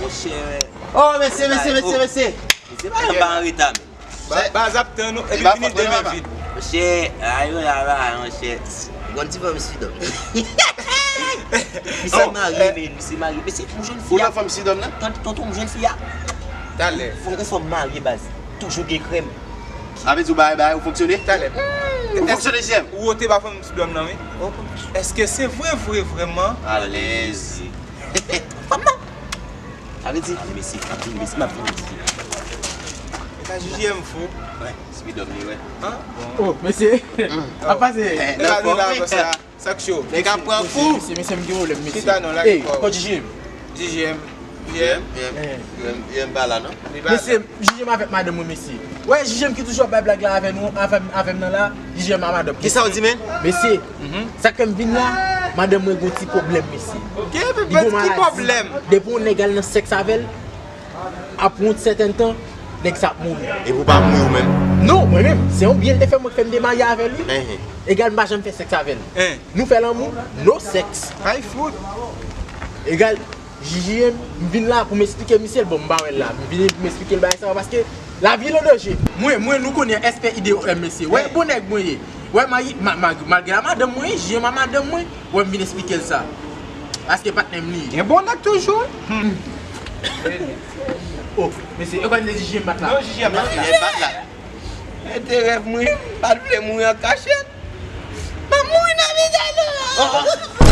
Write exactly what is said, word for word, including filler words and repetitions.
Monchè. Oh, mesye, mesye, mesye, mesye. Mesye pa yon pa an reta men. Baz ap tann nou epi vini demen vit. Monchè, ayo la la, monchè. Gon ti fanm sidòm. Misye marye men, misye marye. Mesye yon jèn fi Ou a. Nan fanm sidòm nan? Tonton yon jèn fi a. Talè. Fò yon fanm marye baz. Toujou gen krèm. Sa vle di ou bay bay ou fonksyone? Talè. Ou fonksyone jèm. Ou wote pa fanm sidòm nan wi. Èske se vre vre vrèman? Alèz. Fanm nan. Sa vle di, mesye, m ap vin, mesye, m ap vin, mesye. E ka jijiyèm fou. Sidòm li wè. An? Oh, mesye. Ap pase. E ka nou la konsa. Sak cho. Nèg ap pran fou. Mesye, mesye, m gen pwoblèm, mesye. Chita non la Ey, gen kò. Kot jijiyèm? Jijiyèm. Jijiyèm. Jijiyèm pa la non. Li pa Mesye, jijiyèm avèk madanm mwen, mesye. Wè, jijiyèm ki toujou ap blag la avè nou, avè m, avè m nan la, jijiyèm a madanm. Kisa ou di men? Mesye, sa k fè m vin la, madanm mwen gon ti pwoblèm, mesye. Gen pèpèt ki pwoblèm? Depi yon nèg al nan sèks avè l, apre yon sètèn tan, nèg sa ap mouri. Epi ou pa mouri ou menm. Non, mwen menm, se yon byen l te fè mwen k fè m te marye avè l, wi. Enhen. Egal, m pa janm fè sèks avè l. Hein. Nou fè lanmou, no sèks. Ay fout. Egal, jijiyèm, m vin la pou m esplike misye l, bon, m pa wè l la. M vin pou m esplike l bagay sa yo, paske lavi l an danje. Mwen, mwen, nou konnen S P I D O M, mesye. Wè, bon nèg mwen ye. Wè, ma, ma, ma, malgre a madanm mwen, jijiyèm a madanm mwen, wè, m vin esplike l sa. Paske patnè m li ye. Gen bon nèg toujou. Oh, mesye, yo konn jijiyèm bat la. Non, jijiyèm bat la. Jijiyèm bat la. Mete rèv mwen, m pa t vle mouri an kachèt. M ap mouri nan vizaj nou.